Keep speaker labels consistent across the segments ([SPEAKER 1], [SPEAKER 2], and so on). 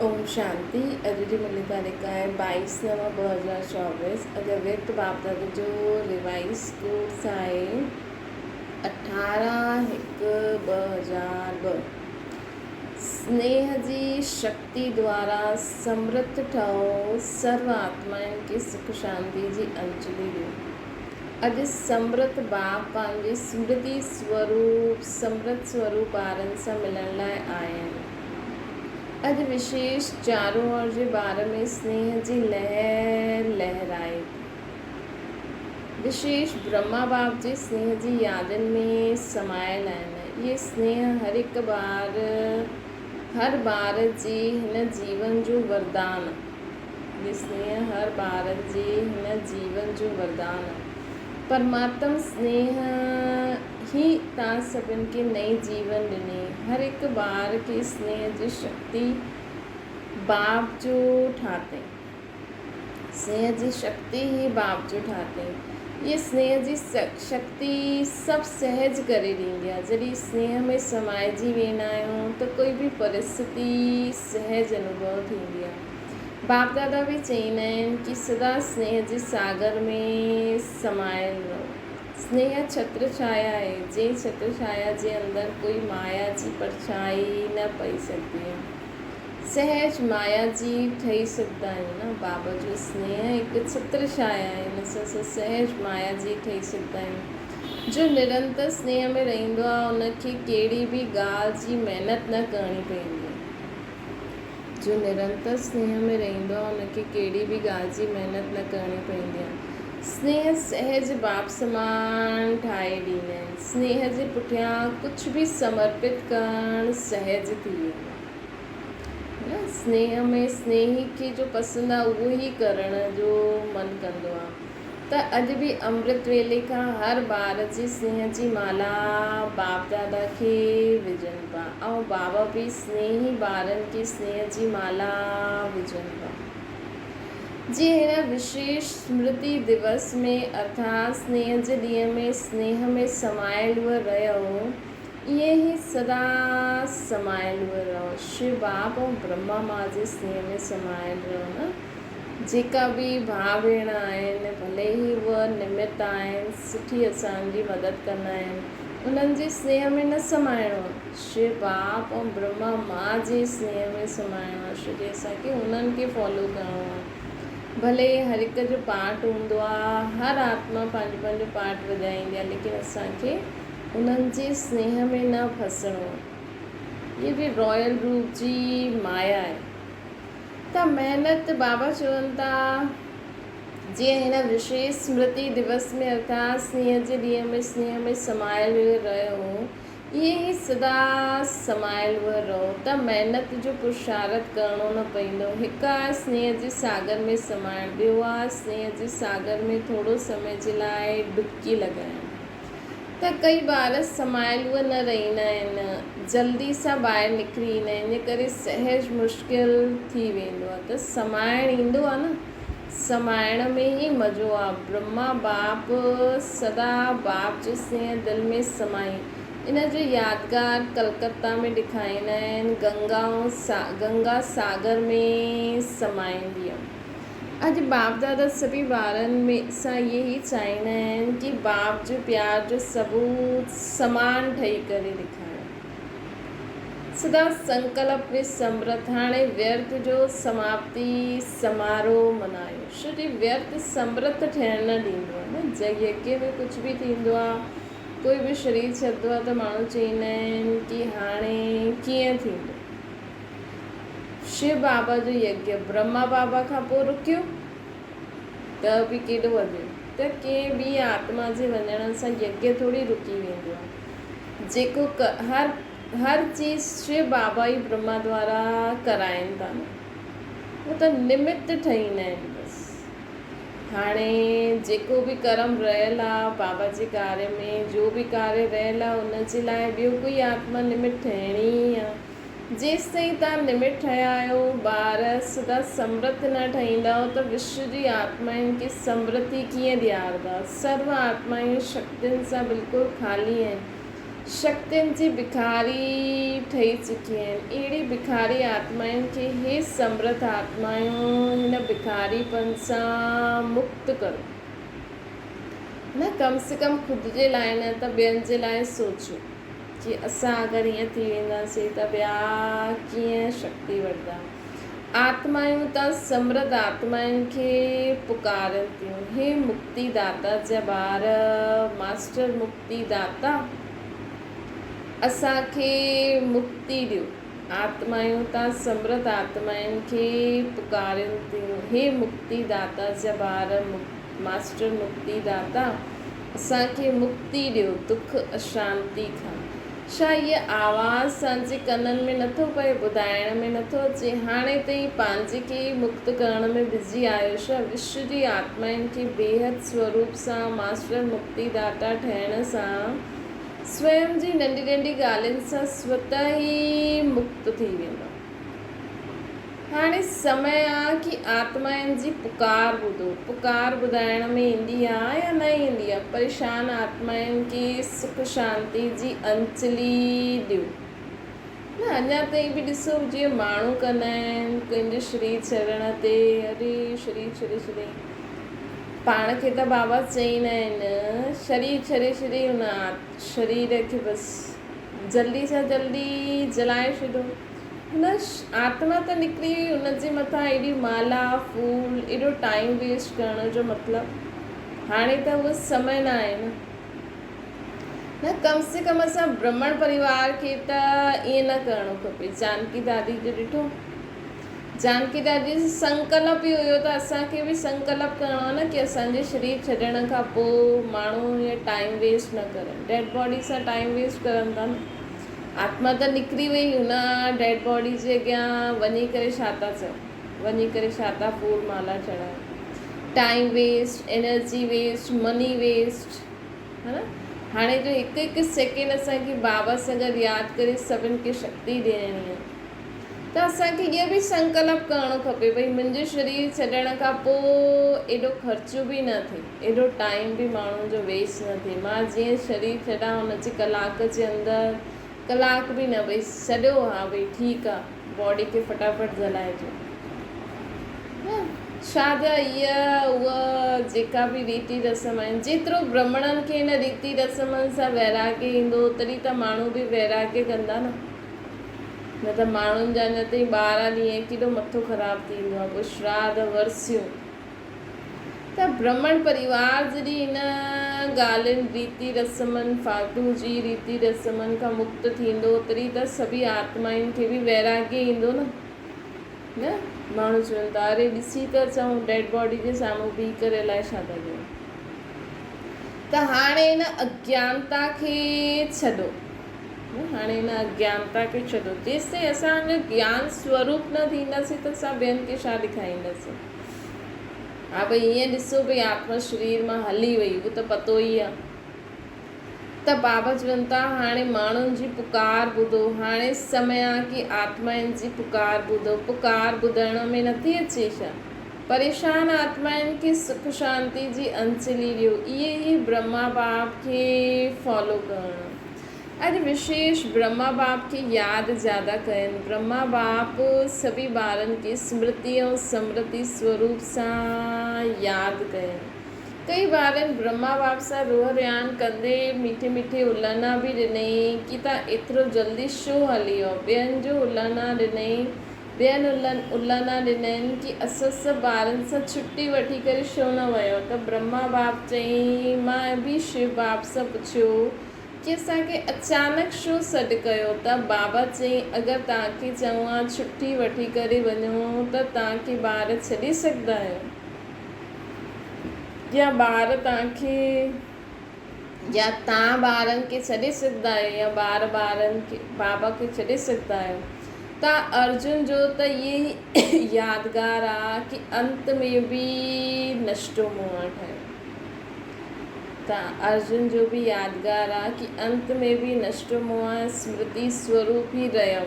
[SPEAKER 1] اوم شانتي اڄ جي ملي تاريخ آهي 22 نو 2024 اڄ اويڪت باپداد جو ريوائز ڪورس آهي 18 هڪ 2002 سنيهه جي شڪتي دوارا سمرٿ ٺهو سرو آتمائن کي سک شانتي جي انجلي ڏيو اڄ سمرت باپ پنهنجي سمرتي سوروپ سمرت سوروپ ٻارن سان ملڻ لاء آيا آهن. اڄ وشيش چارون اور جي بار ۾ سنيهه جي لهر لهرائي ٿي. وشيش برهما باپ جي سنيهه جي يادن ۾ سمايل آهن. اهي سنيهه هر هڪ ٻار هر ٻار جي هن جيون جو وردان اهي سنيهه هر ٻار جي هن جيون جو وردان آهي. پرماتم سنيهه ئي توهان سڀن کي نئين جيون ڏني. هر هڪ ٻار کي سنيهه جي شڪتي باپ جو ٺاتئين. سنيهه جي شڪتي ئي باپ جو ٺاتئين. هيء سنيهه جي شڪتي سڀ سهج ڪري ڏيندي آهي. جڏهن سنيهه ۾ سمائجي ويندا آهيون ته ڪوئي به پرسٿتي سهج انوڀو ٿيندي آهي. باپ دادا به چئيندا آهن ڪي سدا سنيهه جي ساگر ۾ سمايل رهو. سنيهه ڇتر ڇايا آهي، جنهن ڇتر ڇايا جي اندر ڪوئي مايا جي پرڇائي نه پئي سگهندي آهي. سهج مايا جي ٺهي سگهندا آهيون نه. بابا جو سنيهه هڪ ڇتر ڇايا آهي، ان سان اسان سهج مايا جي ٺهي سگهندا آهيون. جو نرنتر سنيهه ۾ رهندو آهي، ان کي ڪهڙي به ڳالهه جي محنت نه ڪرڻي پوندي آهي. جو نرنتر سنيهه ۾ رهندو آهي، ان کي ڪهڙي به ڳالهه جي محنت نه ڪرڻي پوندي آهي. سنيهه سهج باپ سمان ٺاهي ڏيندا آهن. سنيهه جي پٺيان ڪجهه به سمرپت ڪرڻ سهج ٿي ويندو آهي. نه سنيهه ۾ سنيهي کي جو پسند آهي اهو ئي ڪرڻ جو من ڪندو آهي. ته اڄ به امرت ويلي کان هر ٻار جي سنيهه جي مالا باپ دادا کي وجهن پيا ۽ بابا به سنيهي ٻارن کي سنيهه جي مالا وجهن پيا. جيئن هن وشيش سمرتي دوس ۾ ارٿات سنيهه جي ڏينهن ۾ سنيهه ۾ سمايل رهيو ائين ئي سدا سمايل رهو. شو باپ ۽ برهما مان جي سنيهه ۾ سمايل رهو نه. جيڪا به ڀاء ڀيڻ آهن، ڀلي ئي اهي نمت آهن، سٺي اسان جي مدد ڪندا آهن، انهن جي سنيهه ۾ نه سمائڻو آهي. شو باپ ۽ برهما ماء جي سنيهه ۾ سمائڻو آهي، ڇو جي اسان کي انهن کي فالو ڪرڻو آهي. ڀلي هر هڪ جو پارٽ هوندو آهي، هر آتما پنهنجو پنهنجو پارٽ وڄائيندي آهي، ليڪن اسان کي انهن جي سنيهه ۾ نه ڦسڻو آهي. هيء به رائل روپ جي مايا آهي. ته محنت بابا چون ٿا جيئن هن وشيش سمرتي دوس ۾ ارٿات سنيهه جي ڏينهن ۾ سنيهه ۾ سمايل رهيو ائين ئي سدا سمايل رهو ته محنت جو پرشارٿ ڪرڻو نه پئيندو. هڪ آهي سنيهه جي ساگر ۾ سمائڻ ٻيو آهي سنيهه جي ساگر ۾ ٿورو سمي جي لاء ڊبڪي لڳائڻ. ته ڪئي ٻار سمايل اهي نه رهندا آهن، جلدي سان ٻاهر نڪري ايندا آهن، ان ڪري سهج مشڪل ٿي ويندو آهي ته سمائڻ ايندو آهي نه، سمائڻ ۾ ئي مزو آهي. برهما باپ سدا باپ جو سينه دل ۾ سمائي، ان جو يادگار ڪلڪتا ۾ ڏکائيندا آهن، گنگا گنگا ساگر ۾ سمائيندي آهي. اڄ باپ دادا سڀئي ٻارن ۾ سان اهي ئي چاهيندا آهن ڪي باپ جو پيار جو ثبوت سمان ٺهي ڪري ڏيکاريو. سدا سنڪلپ ۾ سمرٿ هاڻي ويرٿ جو سماپتي سماروهه منايو. ڇو جي ويرٿ سمرٿ ٺهڻ نه ڏيندو آهي نه. جڳ يگيه ۾ ڪجهه به ٿيندو آهي ڪوئي به شرير ڇڏندو آهي ته ماڻهو چئيندا آهن ڪي هاڻي ڪيئن ٿيندو. شو بابا جو يگيه برهما بابا کان پوء رڪيو ته به ڪيڏو وڌيو ته ڪنهن ٻي آتما جي وڃڻ سان يگيه ٿوري رڪي ويندو آهي. جيڪو هر هر چيز شو بابا ئي برهما دوارا ڪرائين ٿا نه هو ته نمت ٺهيندا آهن بس. هاڻي جيڪو به ڪرم رهيل آ بابا جي ڪاري ۾ جو به ڪاري رهيل آ ان جي لاء ٻيو ڪوئي آتما نمت ٺهڻي ئي آ. جيستائين توهان نمٽ ٺهيا آهيو، ٻار سدا سمرٿ نه ٺهيندؤ ته وشو جي آتمائن کي سمرٿي ڪيئن ڏيارندا؟ سرو آتمائون شڪتين سان بلڪل خالي آهن. شڪتين جي بکاري ٺهي چڪي آهن. اهڙي بکاري آتمائن کي هي سمرٿ آتمائون هن بکاريپن سان مڪت ڪرو. نه ڪم سي ڪم خود جي لاء نه ته ٻين جي لاء سوچو ڪي اسان اگر ائين ٿي وينداسين ته ٻيا ڪيئن شڪتي وٺندا. آتمائون ته سمرڌ آتمائن کي پڪارين ٿيون، هي مڪتي داتا جا ٻار، ماسٽر مڪتي داتا! اسان کي مڪتي ڏيو. آتمائون ته سمرڌ آتمائن کي پڪارين ٿيون، هي مڪتي داتا جا ٻار، ماسٽر مڪتي داتا! اسان کي مڪتي ڏيو، دک اشانتي کان. ڇا هيء آواز اسان جي ڪنن ۾ نٿو پئي، ٻڌائڻ ۾ نٿو اچي؟ هاڻي تائين پنهنجي کي ئي مڪت ڪرڻ ۾ بزي آهيو ڇا؟ وشو جي آتمائن کي بيحد سوروپ سان ماسٽر مڪتي داتا ٺهڻ سان سويم جي ننڍي ننڍي ڳالهين سان سوته ئي مڪت ٿي ويندؤ. هاڻي سمي آ ڪي آتمائن جي پڪار ٻڌو. پڪار ٻڌائڻ ۾ ايندي آ يا نه ايندي آ؟ پريشان آتمائن کي سک شانتي جي انچلي ڏيو. نه اڃا تائين به ڏسو جيئن ماڻهو ڪندا آهن ڪنهن جو شرير ڇڏڻ تي اري شرير ڇڏي ڇڏيائين. پاڻ کي ته بابا چئيندا آهن شرير ڇڏي ڇڏيائين ان شرير کي بس جلدي سان جلدي جلائي ڇڏو. هن آتما ته نڪري وئي ان جي مٿان ايڏي مالا ڦول ايڏو ٽائيم ويسٽ ڪرڻ جو مطلب هاڻي ته اهو سمي نه آهي نه نه ڪم سي ڪم اسان برهمڻ پريوار کي ته ائين نه ڪرڻو کپي جانڪي دادي جو ڏٺو جانڪي دادي جو سنڪلپ ئي هيو ته اسان کي به سنڪلپ ڪرڻو آهي نه ڪي اسان جي شرير ڇڏڻ کان پوء ماڻهو ائين ٽائيم ويسٽ نه ڪرن ڊيڊ باڊي سان ٽائيم ويسٽ ڪرن ٿا نه آتما ته نڪري وئي هن ڊيڊ باڊي جي اڳيان وڃي ڪري ڇا ٿا چئو وڃي ڪري ڇا ٿا ڦول مالا چڙهايو time waste energy waste money waste ها نه هاڻي جو هڪ هڪ سيڪنڊ اسان کي بابا سان گڏ ياد ڪري سڀن کي شڪتي ڏيڻي آهي ته اسان کي اهو به سنڪلپ ڪرڻو کپي ڀئي منهنجو شرير ڇڏڻ کان پوء ايڏو خرچ به نه ٿئي ايڏو ٽائيم به ماڻهن جو ويسٽ نه ٿئي مان جيئن شرير ڇڏان ان جي ڪلاڪ جي اندر ڪلاڪ به نه ڀئي ڇڏيو ها ڀئي ٺيڪ آ باڊي کي فٽافٽ جلائجو نه ڇا جا اها اها جيڪا به ريتي رسم آهن جيترو برهمڻن کي ان ريتي رسمن سان ويراڳي ايندو تڏهن ته ماڻهو به ويراڳي ڪندا نه نه ته ماڻهن جا اڃا تائين ٻارهن ڏينهن ڪيڏو مٿو خراب ٿيندو آهي پوء شراڌ ورسيون ته برهمڻ پريوار جڏهن ان ڳالهين ريتي رسمن فالتو جي ريتي رسمن کان مڪت ٿيندو تڏهن ته سڀئي آتمائن کي به ويراڳي ايندو نه نه ماڻهو چون ٿا اري ڏسي ته اچون ڊيڊ باڊي جي سامهون بيهي ڪري الائي ڇا ٿا ڪيون ته هاڻي ان اگيانتا کي ڇڏو هاڻي ان اگيانتا کي ڇڏو. جيستائين اسان جو گيان سوروپ نه ٿينداسين ته اسان ٻين کي ڇا ڏيکارينداسين. ها ڀئي ائين ڏسو ڀئي آتما شرير مان هلي وئي اهو ته پتو ئي آ. ته بابا چون ٿا هاڻي ماڻهن جي پڪار ٻڌو. هاڻي سمي آ ڪي آتمائن جي پڪار ٻڌو. پڪار ٻڌڻ ۾ نٿي اچي ڇا؟ پريشان آتمائن کي سک شانتي جي انچلي ڏيو. اهي ئي برهما باپ کي فالو ڪرڻ. اڄ وشيش برهما باپ کي ياد زياده ڪين. برهما باپ سڀئي ٻارن کي سمرتي ۽ سمرتي سوروپ سان ياد ڪين. ڪئي ٻارن برهما باپ سان روح رهاڻ ڪندي مٺي مٺي الانا به ڏنئي ڪي تان ايترو جلدي ڇو هلي ويو. ٻين جو الانا ڏنئي ٻين الانا ڏنائين ڪي اسان سڀ ٻارن سان ڇٽي وٺي ڪري ڇو نه ويو ته برهما باپ چيائين مان به شو باپ سان پڇيو ڪي اسان کي اچانڪ ڇو سڏ ڪيو ته بابا چيائين اگر توهان کي چئون ها ڇٽي وٺي ڪري وڃو ته توهان کي ٻار ڇڏي سگهندا آهيو يا ٻار توهان کي يا توهان ٻارن کي ڇڏي سگهندا آهيو يا ٻار ٻارن کي بابا کي ڇڏي سگهندا آهيو ته ارجن جو ته اهي ئي يادگار آ ڪي انت ۾ به نشٽو منهن ٺهيو. ته ارجن جو به يادگار آ ڪي انت ۾ به نشٽو موهه سمرتي سوروپ ئي رهيو.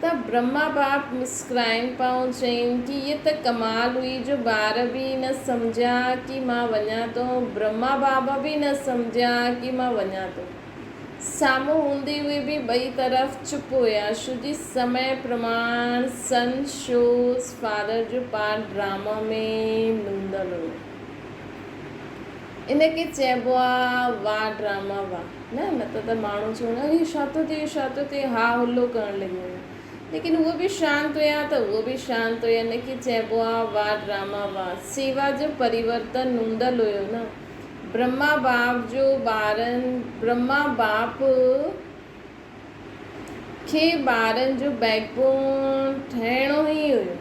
[SPEAKER 1] ته برهما باپ مسڪرائين پائون چين ڪي هيء ته ڪمال هئي جو ٻار به نه سمجهيا ڪي مان وڃان ٿو برهما بابا به نه سمجهيا ڪي مان وڃان ٿو. سامهون هوندي هئي به ٻئي طرف چپ هيا ڇو جي سمي پرماڻ سن شوز فادر جو پارٽ ڊراما ۾ نوندل هيو. ان کي چئبو آ واھ ڊراما واھ نه نه ته ته ماڻهو چون اري ڇا ٿو ٿئي ڇا ٿو ٿئي ها هلو ڪرڻ لڳي وڃن ليڪن هو به شانت هيا ته هو به شانت هيا ان کي چئبو آ واھ ڊراما واھ سيوا جو پريورتن نوندل هيو نه برهما باپ جو ٻارن برهما باپ کي ٻارن جو بيڪ بون ٺهڻو ئي هيو.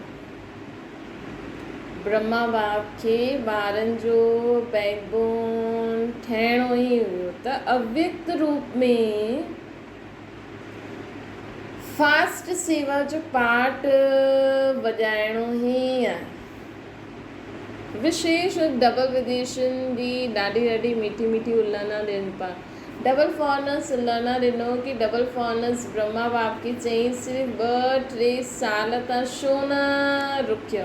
[SPEAKER 1] برهما باپ کي ٻارن جو بيڪ بون ٺهڻو ئي هيو ته اويڪت روپ ۾ فاسٽ سيوا جو پارٽ وڄائڻو ئي آهي. وشيش ڊبل وديشن جي ڏاڍي ڏاڍي ميٺي ميٺي الهنا ڏين پيا. ڊبل فارنس الهنا ڏنو ڪي ڊبل فارنس برهما باپ کي چيائين صرف ٻه ٽي سال تان ڇو نه رڪيو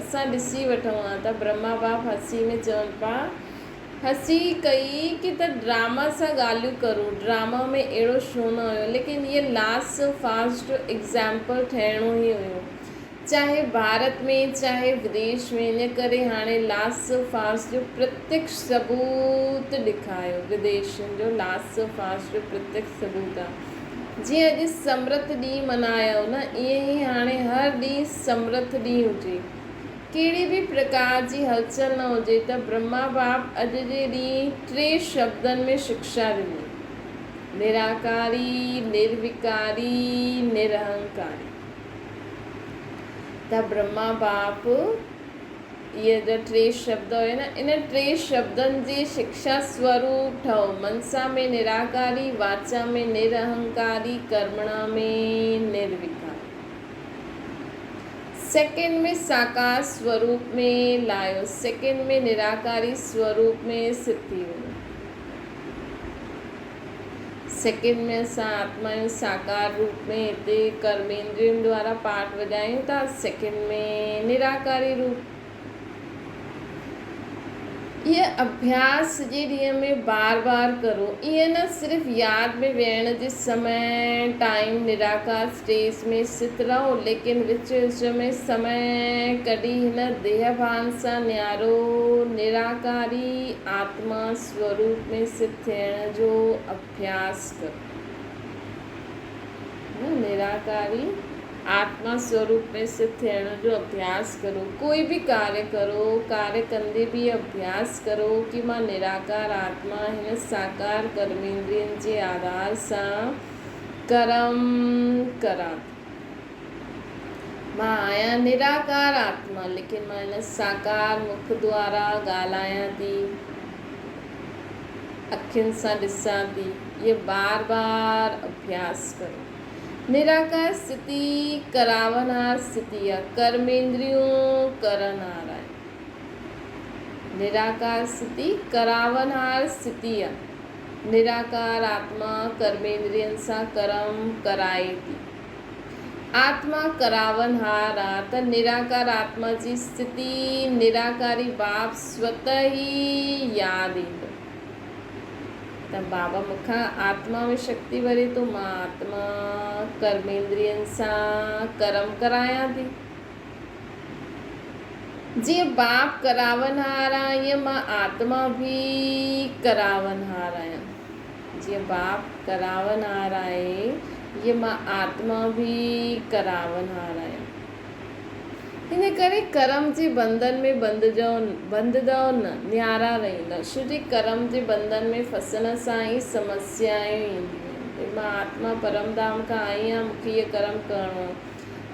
[SPEAKER 1] اسان ڏسي وٺون ها ته برهما باپ هسي ۾ چون پيا هسي ڪئي ڪي ته ڊراما سان ڳالهيون ڪرو ڊراما ۾ اهڙو ڇو نه هيو ليڪن هيء لاسٽ فاسٽ جو ايگزامپل ٺهڻو ئي هيو چاهي ڀارت ۾ چاهي وديش ۾ ان ڪري هاڻي لاس فاس جو پرتيڪش ثبوت ڏيکايو وديشين جو لاس فاس جو پرتيڪش ثبوت آ جيئن اڄ سمرٿ ڏينهن منايو نه ائين ئي هاڻي هر ڏينهن سمرٿ ڏينهن هجي ڪهڙي به پرڪار جي هلچل نه هجي ته برهما باپ اڄ جي ڏينهن ٽي شبدن ۾ شڪشا ڏني نراڪاري نروڪاري نرهنڪاري. ته برهما باپ اهي جا ٽي شبد هيا نه ان ٽي شبدن جي شڪشا سوروپ ٺهو منسا ۾ نراڪاري واچا ۾ نرهنڪاري ڪرمڻا ۾ نروڪاري سيڪنڊ ۾ ساڪار سوروپ ۾ لايو سيڪنڊ ۾ نراڪاري سوروپ ۾ سٿ ٿي وڃو. سيڪنڊ ۾ اسان آتمائون ساڪار روپ ۾ هتي ڪرميندرين دوارا پاٺ وڄايون ٿا، سيڪنڊ ۾ نراڪاري روپ. اهي اڀياس سڄي ڏينهن ۾ بار بار ڪرو، ائين نه صرف ياد ۾ ويهڻ جي سمي، ٽائيم، نراڪار اسٽيج ۾ ست رهو، ليڪن وچ وچ ۾ سمي ڪڍي هن ديهه ڀان سان نيارو نراڪاري آتما سوروپ ۾ ست ٿيڻ جو اڀياس ڪرو. نراڪاري آتما سوروپ ۾ ست ٿيڻ جو اڀياس ڪرو. ڪوئي به ڪاريه ڪرو، ڪاريه ڪندي به اڀياس ڪرو ڪي مان نراڪار آتما هن ساڪار ڪرميندرين جي آڌار سان ڪرم ڪران ٿي. مان آهيان نراڪار آتما ليڪن مان هن ساڪار مک دوارا ڳالهايان ٿي. اکين سان ڏسان ٿي. اهي بار بار اڀياس ڪرو. نراڪار اسٿتي ڪراونهار اسٿتي آ، ڪرميندريون ڪرڻهار آهن. نراڪار اسٿتي ڪراونهار اسٿتي آ. نراڪار آتما ڪرميندرين سان ڪرم ڪرائي ٿي. آتما ڪراونهار آ ته نراڪار آتما جي اسٿتي نراڪاري باپ سوته ئي ياد ايندو ته بابا مون کان آتما ۾ شڪتي ڀري ٿو مان آتما ڪرميندرين سان ڪرم ڪرايان ٿي. جيئن باپ ڪراونهار آ ائين مان آتما به ڪراونهار آهيان. جيئن باپ ڪراونهار آهي، ائين مان آتما به ڪراونهار آهيان. ان ڪري ڪرم جي بنڌن ۾ ٻنڌجو نه، نيارا رهندا. ڇو جي ڪرم جي بنڌن ۾ ڦسڻ سان ئي سمسيائون اينديون آهن. ڀئي مان آتما پرم ڌام کان آئي آهيان، مون کي هيء ڪرم ڪرڻو آهي.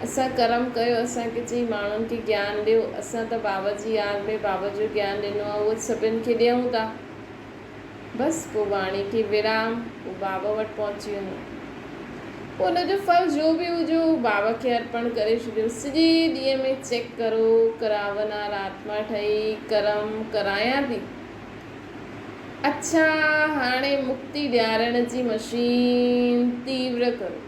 [SPEAKER 1] اسان ڪرم ڪيو، اسان کي چئي ماڻهن کي گيان ڏيو. اسان ته بابا جي ياد ۾ بابا جو گيان ڏنو آهي، اهو سڀن کي ڏيون ٿا. بس پوء واڻي کي ورام، پوء بابا وٽ پهچي وڃو. پوء ان جو ڦل جو به هجي اهو بابا کي ارپڻ ڪري ڇڏيو. سڄي ڏينهن ۾ چيڪ ڪرو، ڪراونار آتما ٺهي ڪرم ڪرايان ٿي. اڇا هاڻي مڪتي ڏيارڻ جي مشين تيور ڪرو.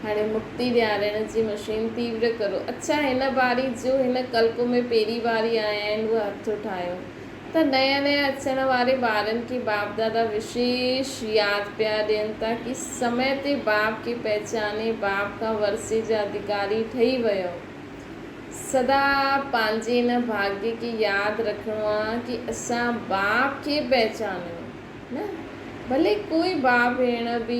[SPEAKER 1] هاڻي مڪتي ڏيارڻ جي مشين تيور ڪرو. اڇا هن باري جو هن ڪلپ ۾ پهرين باري آيا آهن اهي هٿ اٺايو. ته ته نيا نيا اچڻ واري ٻارن کي باپ دادا وشيش ياد پيا ڏين ٿا ڪي سمي تي باپ کي پهچاني باپ کان ورثي جا اڌڪاري ٺهي ويو. سدا پنهنجي ان ڀاڳيه کي ياد رکڻو آ ڪي اسان باپ کي پهچانيو نه ڀلي ڪوئي ڀاء ڀيڻ به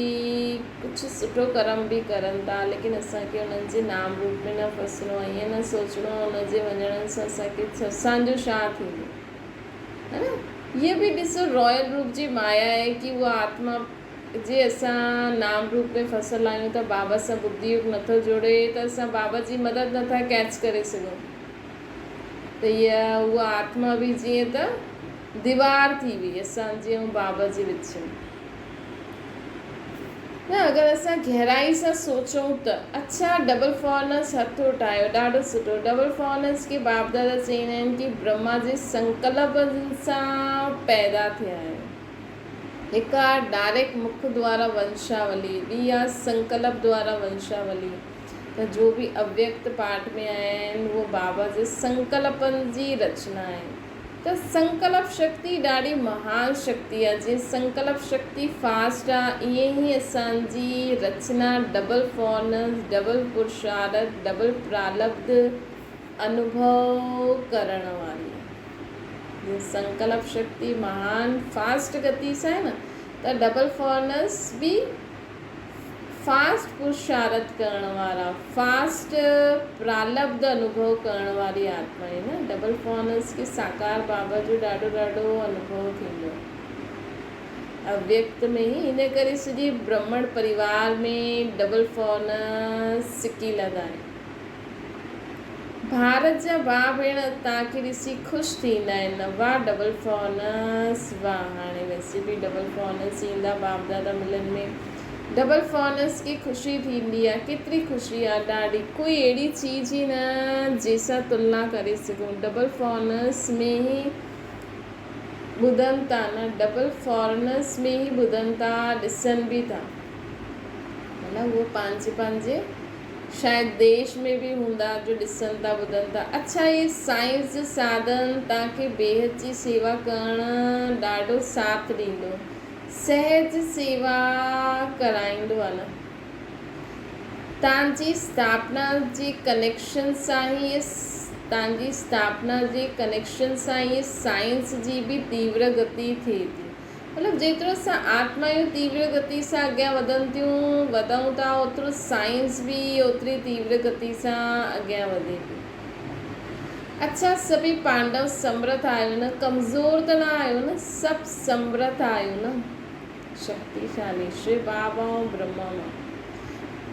[SPEAKER 1] ڪجهه سٺو ڪرم به ڪرن ٿا ليڪن اسان کي انهن جي نام روپ ۾ نه ڦسڻو آهي ائين نه سوچڻو آهي ان جي وڃڻ سان اسان کي اسان جو ڇا ٿيندو ها نه هيء به ڏسو رائل روپ جي مايا آهي ڪي اها آتما جي اسان نام روپ ۾ ڦسل آهيون ته بابا سان ٻڌي يوگ نٿو جوڙي ته اسان بابا جي مدد نٿا ڪيچ ڪري سگهون ته هيء اها آتما به جيئن ته ديوار ٿي وئي اسان جي ۽ بابا جي وچ ۾. نه اگر اسان گهرائي سان سوچون ته. اڇا ڊبل فارنس هٿ اٺايو ڏاڍو سٺو. ڊبل فارنس کي باپ دادا چئيندا آهن ڪي برهما جي سنڪلپن سان پيدا ٿيا آهيو. هڪ آ ڊائريڪٽ مک دوارا ونشاولي ٻي آ سنڪلپ دوارا ونشاولي ته جو به اويڪت پاٺ ۾ آيا آهن اهو بابا جي سنڪلپن جي رچنا آهن. ته سنڪلپ شڪتي ڏاڍي مهان شڪتي آ، جيئن سنڪلپ شڪتي فاسٽ آ، ائين ئي اسان جي رچنا ڊبل فورنس، ڊبل پرشارٿ، ڊبل پرالبڌ انوڀو ڪرڻ واري آ. جيئن سنڪلپ شڪتي مهان فاسٽ گتي سان آهي نه ته ڊبل فورنس به فاسٽ پرشارٿ ڪرڻ وارا، فاسٽ پرالبڌ انوڀو ڪرڻ واري آتما آهي نه. ڊبل فونس کي ساڪار بابا جو ڏاڍو ڏاڍو انوڀو ٿيندو آهي اويڪت ۾ ئي، ان ڪري سڄي برهمڻ پريوار ۾ ڊبل فونس سڪي لڌا آهن. ڀارت جا ڀاء ڀيڻ توهان کي ڏسي خوش ٿيندا آهن نه واه ڊبل فونس واه هاڻي ويسي به ڊبل فونس ايندا باپ دادا ملن ۾ ڊبل فونس کي خوشي ٿيندي آ ڪيتري خوشي آ ڏاڍي ڪوئي اهڙي چيز ئي نه جنهن سان تلنا ڪري سگهون ڊبل فونس ۾ ئي ٻڌن ٿا نه ڊبل فارنس ۾ ئي ٻڌن ٿا ڏسن به ٿا مطلب اهو پنهنجي پنهنجي شايد ديش ۾ به هوندا جو ڏسن ٿا ٻڌن ٿا. اڇا هي سائنس جو ساڌن توهان کي بيحد جي سيوا ڪرڻ ڏاڍو ساٿ ڏيندو. سهج سيوا ڪرائيندو آ نه. توهان جي اسٿاپنا جي ڪنيڪشن سان هي توهان جي اسٿاپنا جي ڪنيڪشن سان هي سائنس جي به تيور گتي ٿئي ٿي. مطلب جيترو اسان آتمائون تيور گتي سان اڳيان وڌن ٿيون، وڌون ٿا، اوترو سائنس به اوتري تيور گتي سان اڳيان وڌي ٿي. اڇا سڀئي پانڊو سمرٿ آهيو نه، ڪمزور ته نه آهيو نه، سڀ سمرٿ آهيو نه، شڪتيشالي، شو بابا ۽ برهما مان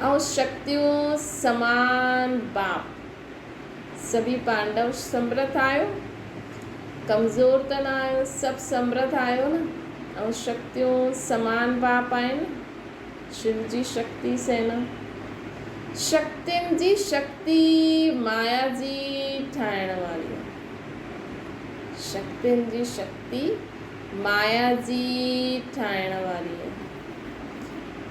[SPEAKER 1] ۽ شڪتيون سمان باپ. سڀئي پانڊو سمرٿ آهيو، ڪمزور ته نه آهيو، سڀ سمرٿ آهيو نه ۽ شڪتيون سمان باپ آهن، شو جي شڪتي سينا، شڪتين جي شڪتي مايا جي ٺاهڻ واري آهي، شڪتين جي شڪتي مايا جي ٺاهڻ واري آهي.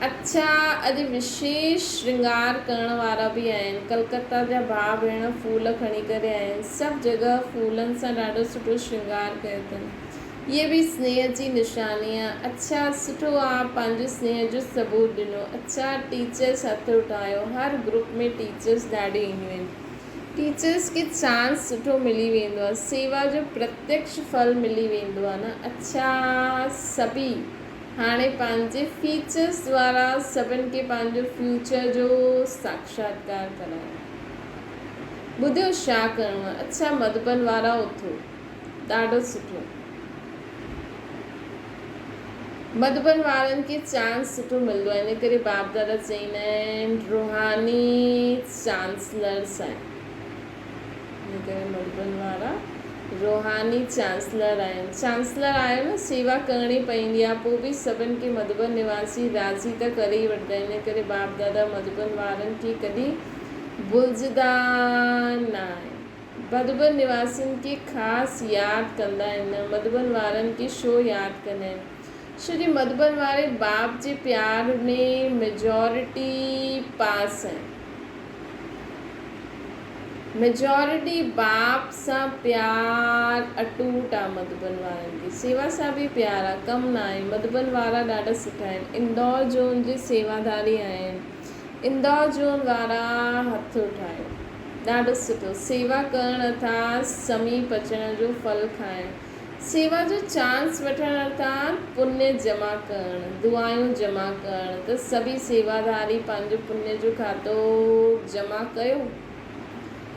[SPEAKER 1] اڇا اڄ وشيش شرنگار ڪرڻ وارا به آهن. ڪلڪتا جا ڀاء ڀيڻ ڦول کڻي ڪري آيا آهن. سڀ جڳهه ڦولن سان ڏاڍو سٺو شرنگار ڪيو اٿن. هيء به سنيهه جي نشاني آ. اڇا سٺو آ پنهنجو سنيهه جو ثبوت ڏنو. اڇا ٽيچرس هٿ اٺايو. هر گروپ ۾ ٽيچرس ڏاڍيون اينديون آهن. ٽيچرس کي چانس سٺو ملي ويندو آ. سيوا جو پرتيڪش ڦل ملي ويندو آ نه. اڇا سڀئي هاڻي پنهنجي فيچرس دوارا سڀن کي پنهنجو فيوچر جو ساکشاتڪار ڪرايو. ٻڌيو ڇا ڪرڻو آهي. اڇا مڌوبن وارا اٿو. ڏاڍو سٺو. مڌوبن وارن کي چانس سٺو ملندو آهي ان ڪري باپ دادا چئيندا آهن روحاني چانسلرس آهن. ان ڪري مڌوبن وارا روحاني چانسلر آهن. چانسلر آهيو نه سيوا ڪرڻي پوندي آهي پوء به سڀن کي مڌوبن نواسي راضي ته ڪري ئي وٺندا آهن ان ڪري باپ دادا مڌوبن وارن کي ڪڏهن ڀلجندا نه آهن. مڌوبن نواسين کي خاص ياد ڪندا آهن نه مڌوبن وارن کي شو ياد ڪندا آهن ڇو جي مڌوبن واري باپ جي پيار ۾ ميجارٽي پاس آهن. ميجارٽي باپ سان پيار اٽوٽ آ مڌوبن وارن کي سيوا سان به پيار آ ڪم نه آهي مڌوبن وارا ڏاڍا سٺا آهن اندور زون جي سيواداري آهن اندور زون وارا هٿ اٺايو ڏاڍو سٺو سيوا ڪرڻ ارٿات سميپ اچڻ جو ڦل کائڻ سيوا جو چانس وٺڻ ارٿات پڃ جمع ڪرڻ دعايون جمع ڪرڻ ته سڀئي سيواداري پنهنجو پڃ جو کاتو جمع ڪيو.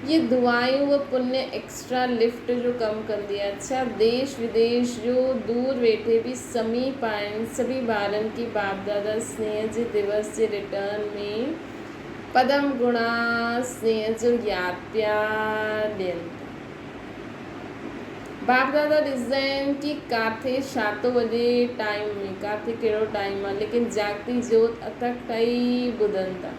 [SPEAKER 1] اهي دعايون و پڃ ايڪسٽرا لفٽ جو ڪم ڪندي آهي. اڇا ديش وديش جو دور ويٺي به سميپ آهن سڀئي ٻارن کي باپ دادا سنيهه جي دوس جي ريٽرن ۾ پدم گڻا سنيهه جو ياد پيا ڏين ٿا. باپ دادا ڏسندا آهن ڪي ڪاٿي ڇا ٿو وڄي ٽائيم ۾ ڪاٿي ڪهڙو ٽائيم آهي ليڪن جاڳتي جوت اٿڪ ٺهي ٻڌن ٿا.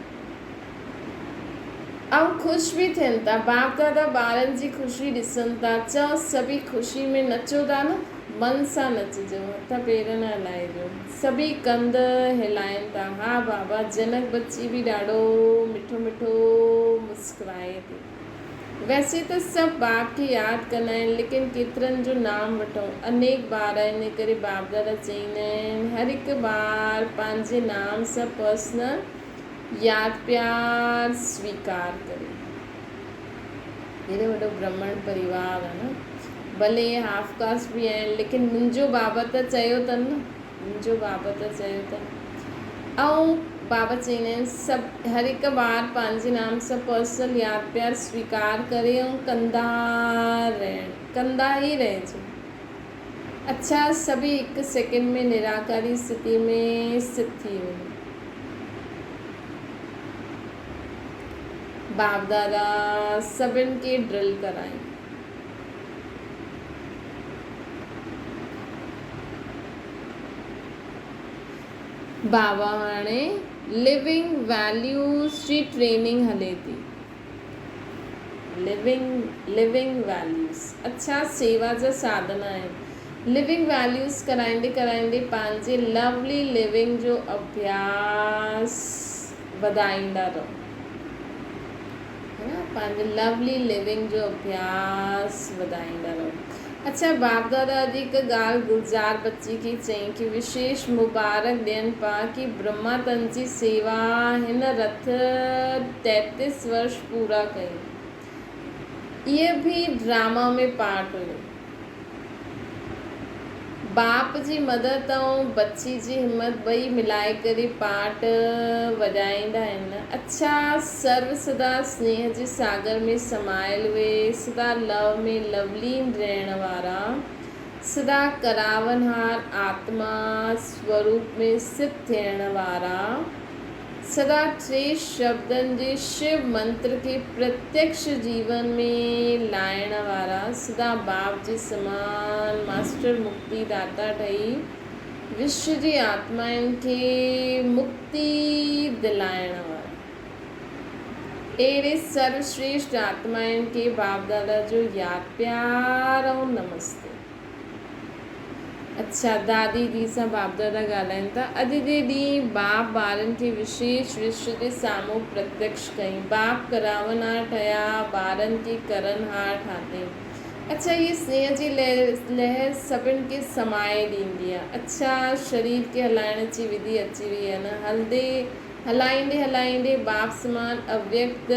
[SPEAKER 1] ۽ خوش به ٿين ٿا. باپ دادا ٻارن جي خوشي ڏسن ٿا. چئو سڀئي خوشي ۾ نچو ٿا نه؟ من سان نچجو، هٿ پير نه هلائجو. سڀئي ڪنڌ هلائين ٿا. ها بابا، جنڪ ٻچي به ڏاڍو مٺو مٺو مسڪرائي ٿي. ويسي ته سڀ باپ کي ياد ڪندا آهن، ليڪن ڪيترن جو نام وٺون. انيڪ ٻار آهن، ان ڪري باپ دادا چئيندا آهن، هر هڪ ٻار پنهنجي نام سان پرسنل ياد پيار سويڪار ڪري. هيڏو وڏو برهمڻ پريوار آ نه. ڀلي هاف ڪاسٽ به آهن ليڪن منهنجو بابا ته چيو اٿن نه منهنجو بابا ته چيو اٿن. ۽ بابا چئيندا آهن سڀ هر هڪ ٻار پنهنجي نام سان پرسنل ياد پيار سويڪار ڪري ۽ ڪندا رهڻ ڪندا ئي رهجو. اڇا سڀئي هڪ سيڪنڊ ۾ نراڪاري استٿي ۾ استٿ ٿي وڃو. باپ دادا سڀن کي ڊرل ڪرائين. بابا هاڻي لوينگ ويليوز جي ٽريننگ هلي ٿي. لوينگ لوينگ ويليوز اڇا سيوا جا ساڌن آهن. لوينگ ويليوز ڪرائيندي ڪرائيندي پنهنجي لولي لوينگ جو اڀياس وڌائيندا رهو. ها نه پنهنجي لولي لوينگ جو اڀياس وڌائيندا رهو. اڇا باپ دادا اڄ هڪ ڳالهه گلزار بچي کي چئين ڪي وشيش مبارڪ ڏين پا ڪي برهما تن جي سيوا هن رٿ 33 ورش پورا ڪئي. اهي به ڊراما ۾ پارٽ هيو. باپ جي مدد ۽ بچي جي همت ٻئي ملائي ڪري پارٽ وڄائيندا آهن. اڇا سرو سدا سنيهه جي ساگر ۾ سمايل اهي سدا لو ۾ لولين رهڻ وارا سدا ڪراونهار آتما سوروپ ۾ سٿ ٿيڻ وارا سدا ٽي شبدن جي شو منتر کي پرتيڪش جيون ۾ لائڻ وارا سدا باپ جي سمان ماسٽر مڪتي داتا ٺهي وشو جي آتمائن کي مڪتي دلائڻ وارا اهڙي سرو شريشٽ آتمائن کي باپ دادا جو ياد پيار ۽ نمستي. اڇا دادي جي سان باپ دادا ڳالهائين ٿا. اڄ جي ڏينهن باپ ٻارن کي وشيش وشو جي سامهون پرتيڪش ڪيائين. باپ ڪراون هار ٺهيا، ٻارن کي ڪرن هار ٺاتين. اڇا هيء سنيهه جي لهر سڀن کي سمائي ڏيندي آ. اڇا شرير کي هلائڻ جي وڌي اچي وئي آ نه. هلندي هلائيندي هلائيندي باپ سمان اويڪت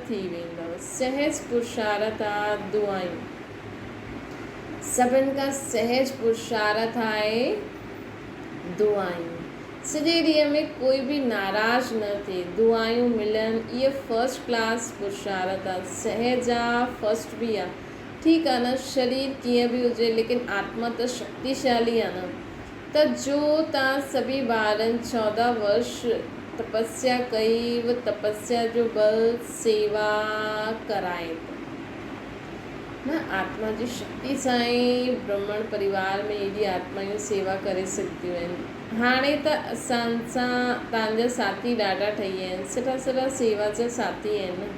[SPEAKER 1] ٿي ويندؤ. سهج پرشارٿ آ دعائون. سڀن کان سهج پرشارٿ آهي دعائون. سڄي ڏينهن ۾ ڪوئي به ناراض نه ٿئي، دعائون ملن، اهي فرسٽ ڪلاس پرشارٿ آ، سهج آ، فرسٽ به آ. ٺيڪ آ نه، شرير ڪيئن به هجي ليڪن آتما ته شڪتيشالي آ نه. ته جو تان سڀي ٻارن 14 ورش تپسيا ڪئي و تپسيا جو بل سيوا ڪرائي ته. نه آتما جي شڪتي سان ئي برهمڻ پريوار ۾ ايڏي آتمائون سيوا ڪري سگهنديون آهن. هاڻي ته اسان سان توهان جا ساٿي ڏاڍا ٺهي ويا آهن. سٺا سٺا سيوا جا ساٿي آهن نه.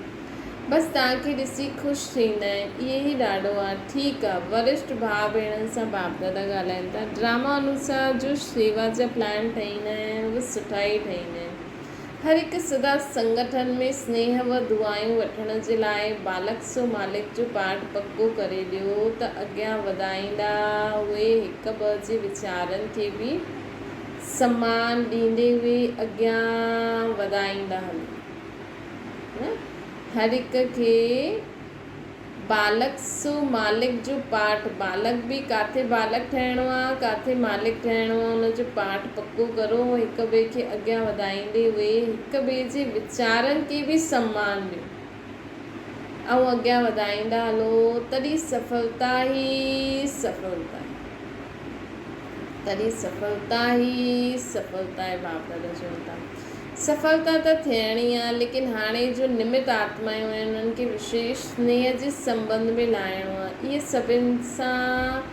[SPEAKER 1] بس توهان کي ڏسي خوش ٿيندا آهن. اهي ئي ڏاڍو آهي. ٺيڪ آهي. ورشٺ ڀاء ڀيڻن سان باپ دادا ڳالهائين ٿا. ڊراما انوسار جو سيوا جا پلان ٺهيندا آهن اهي سٺا ئي ٺهيندا آهن. هر هڪ سدا سنگٺن ۾ سنيهه و دعائون وٺڻ جي لاء بالڪ سو مالڪ جو پاٺ پڪو ڪري ڏيو ته اڳيان وڌائيندا اهي هڪ ٻه جي ويچارن کي به سمان ڏيندي اهي اڳيان وڌائيندا هلو. هر هڪ کي بالڪ سو مالڪ جو پاٺ، بالڪ به ڪاٿي بالڪ ٺهڻو آ، ڪاٿي مالڪ ٺهڻو آ، ان جو پاٺ پڪو ڪرو، هڪ ٻئي کي اڳيان وڌائيندي اهي هڪ ٻئي جي ويچارن کي به سمان ڏيو ۽ اڳيان وڌائيندا هلو، تڏهن سڦلتا ئي سڦلتا آهي، تڏهن سڦلتا ئي سڦلتا آهي، باپ دادا چون ٿا. سڦلتا ته ٿيڻي آ، ليڪن هاڻي جو نمت آتمايون آهن، انهن کي وشيش سنيهه جي سنٻنڌ ۾ لاهڻو آ. اهي سڀن سان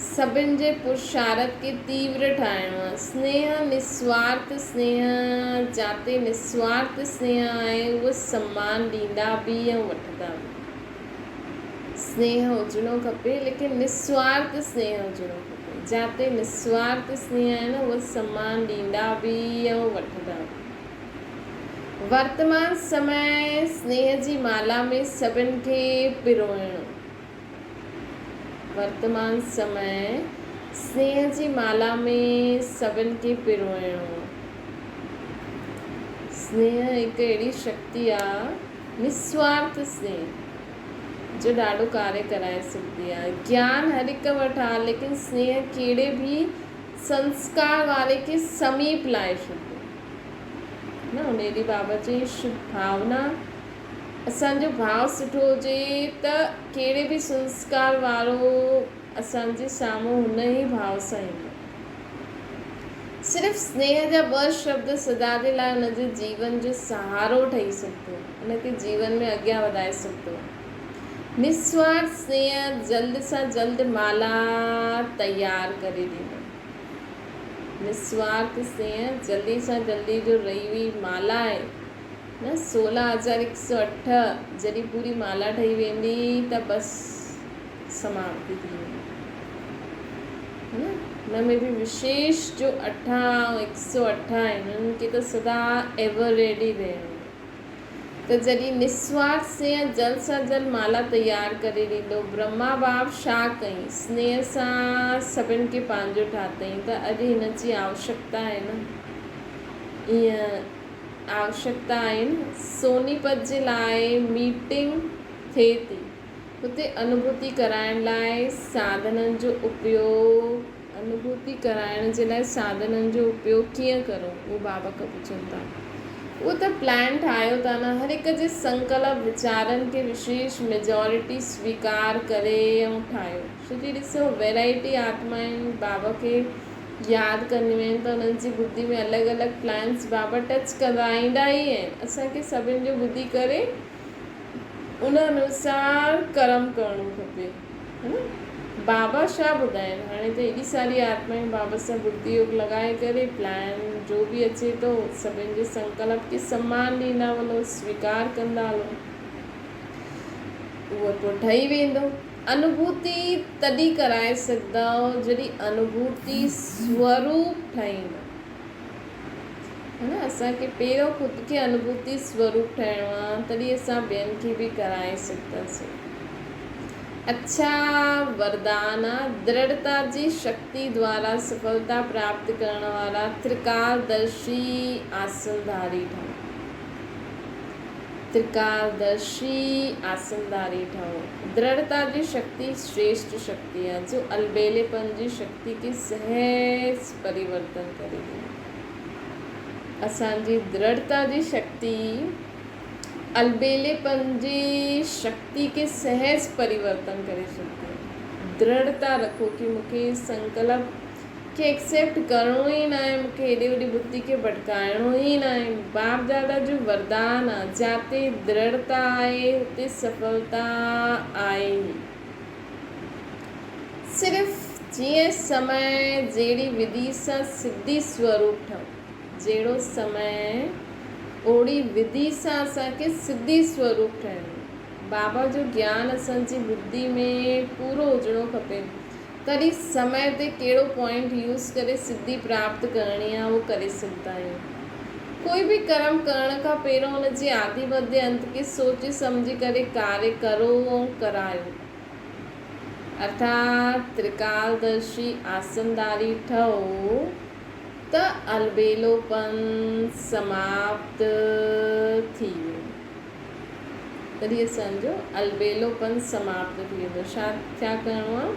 [SPEAKER 1] سڀن جي پرشارٿ کي تيور ٺاهڻو آ. سنيهه نسوارٿ سنيهه، جاتي نسوارٿ سنيهه آهي، اهو سمان ڏيندا به ۽ وٺندا به. سنيهه هجڻو کپي ليڪن نسوارٿ سنيهه هجڻو کپي. جاتي نسوارٿ سنيهه آهي نه اهو سمان ڏيندا به ۽ وٺندا به. ورتمان سمي سنيهه جي مالا ۾ سڀن کي پروئڻو. ورتمان سمي سنيهه جي مالا ۾ سڀن کي پروئڻو. سنيهه هڪ اهڙي شڪتي آ. نسوارٿ سنيهه جو ڏاڍو ڪاري ڪرائي سگهندي آهي. گيان هر هڪ وٽ آهي ليڪن سنيهه ڪهڙي به سنسڪار واري کي سميپ لائي ڇڏندو نه. ان ڏينهن بابا چيائين شڀ ڀاونا اسان جو ڀاء سٺو هجي ته ڪهڙي به سنسڪار وارو اسان جي سامهون هن ئي ڀاء سان ايندو. صرف سنيهه جا ٻه شبد سدا جي لاء ان جي جيون جو سهارو ٺهي سگهندو، ان کي جيون ۾ اڳيان وڌائي سگهندو. نسوارٿ سنيهه جلد سان جلد مالا تيار ڪري ڏيندو. نسوارٿ سنيهه جلدي سان جلدي جو رهي هئي مالا آهي نه 16108 جڏهن پوري مالا ٺهي ويندي ته بس سماپتي ٿي ويندي نه. ان ۾ به وشيش جو اٺا ۽ هڪ سؤ اٺ آهن انهن کي ته سدا ايور ريڊي رهڻو ته جڏهن نسوارٿ سنيهه جلد سان جلد مالا تيار ڪري ڏيندو. برهما باب شا ڪئين؟ سنيهه سان سڀن کي پنهنجو ٺاتئين ته اڄ هن جي آوشڪتا آهي نه؟ ايئن آوشڪتا آهي نه؟ سوني پت جي لاء ميٽنگ ٿئي ٿي. اتي انوڀوتي ڪرائڻ لاء ساڌنن جو اپيوگ انوڀوتي ڪرائڻ جي لاء ساڌنن جو اپيوگ ڪيئن ڪرون اهو بابا کان پڇن ٿا. اهو ته پلان ٺاهيو ٿا نه هر هڪ جي سنڪلپ ويچارن کي وشيش ميجارٽي سويڪار ڪري ۽ ٺاهيو. ڇو جي ڏسو ويرائٽي آتمائن بابا کي ياد ڪنديون آهن ته انهن جي ٻڌي ۾ الڳ الڳ پلانس بابا ٽچ ڪرائيندا ئي آهن اسان کي سڀن جو ٻڌي ڪري ان انوسار ڪرم ڪرڻو کپي ها نه. بابا ڇا ٻڌائين هاڻي ته ايڏي ساري آتمائون بابا سان ٻڌي يوگ لڳائي ڪري پلان جو به اچي ٿو سڀن جي سنڪلپ کي سمان ڏيندا وڃو سويڪار ڪندا هلو اهو پوء ٺهي ويندو. انوڀوتي تڏهن ڪرائي سگهندؤ جڏهن انوڀوتي سوروپ ٺهيندو. ها نه اسان کي پهريون خود کي انوڀوتي سوروپ ٺهڻو آ تڏهن اسان ٻين کي به ڪرائي سگهنداسين. اڇا وردان آ درڙتا جي شڪتي دوارا سڦلتا پراپت ڪرڻ وارا ترڪالدرشي آسنڌاري ٺهو. ترڪالدرشي آسنڌاري ٺهو. درڙتا جي شڪتي شريشٽ شڪتي آ جو البيليپن جي شڪتي کي سهج پريورتن ڪري ڏنو. اسان جي درڙتا جي شڪتي البيليپن جي شڪتي کي سهج پريورتن ڪري ڇڏندي آهي. درڙتا رکو ڪي مون کي سنڪلپ کي ايڪسيپٽ ڪرڻو ئي ناهي، مون کي هيڏي وڏي بتي کي ڀٽڪائڻو ئي ناهي. باپ دادا جو وردان آ، جاتي درڙتا آهي اتي سڦلتا آهي ئي. صرف جيئن سمي جهڙي وڌي سان سڌي سوروپ ٺهون. جهڙو سمي اوڙي وڌي سان اسان کي سڌي سوروپ ٺهڻو. بابا جو گيان اسان جي ٻڌي ۾ پورو هجڻو کپي تڏهن سمي تي ڪهڙو پوائنٽ يوز ڪري سڌي پراپت ڪرڻي آهي اهو ڪري سگهندا آهيون. ڪوئي به ڪرم ڪرڻ کان پهريون ان جي آدي مڌي انت کي سوچي سمجهي ڪري ڪاريه ڪرو ۽ ڪرايو. ارٿات ترڪالدرشي آسنداري ٺهو ته البيلوپن سماپت ٿي ويندو. تڏهن اسان جو البيلوپن سماپت ٿي ويندو. ڇا ڇا ڪرڻو آ؟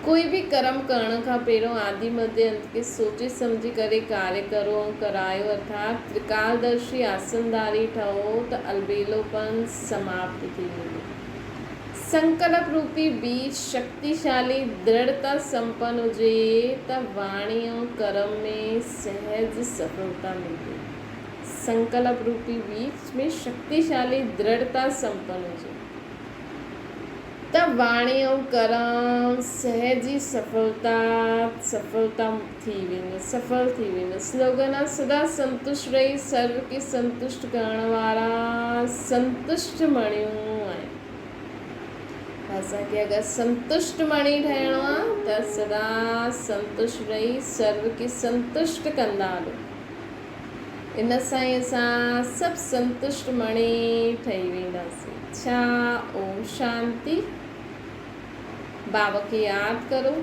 [SPEAKER 1] ڪوئي به ڪرم ڪرڻ کان پهريون آدي مڌي انت کي سوچي سمجهي ڪري ڪاريه ڪرو ۽ ڪرايو ارٿات ترڪالدرشي آسنداري ٺهو ته البيلوپن سماپت ٿي ويندو. سنڪلپ روپي بيج شڪتيشالي درڙتا سمپن هجي ته واڻي ۽ ڪرم ۾ سهج سڦلتا ملندي. سنڪلپ روپي بيج ۾ شڪتيشالي درڙتا سمپن هجي ته واڻي ۽ ڪرم سهج ئي سڦلتا سڦلتا ٿي ويندو سڦل ٿي ويندو. سلوگن آ سدا سنتشٽ رهي سرو کي سنتشٽ ڪرڻ وارا سنتشٽ مڻيون آهن. اسان کي اگر سنتشٽ مڻي ٺهڻو آ ته سدا سنتشٽ رهي سرو کي سنتشٽ ڪندا هلو. ان سان ئي اسان سڀ سنتشٽ مڻي ٺهي وينداسين. ڇا اوم شانتي. بابا کي ياد ڪرو.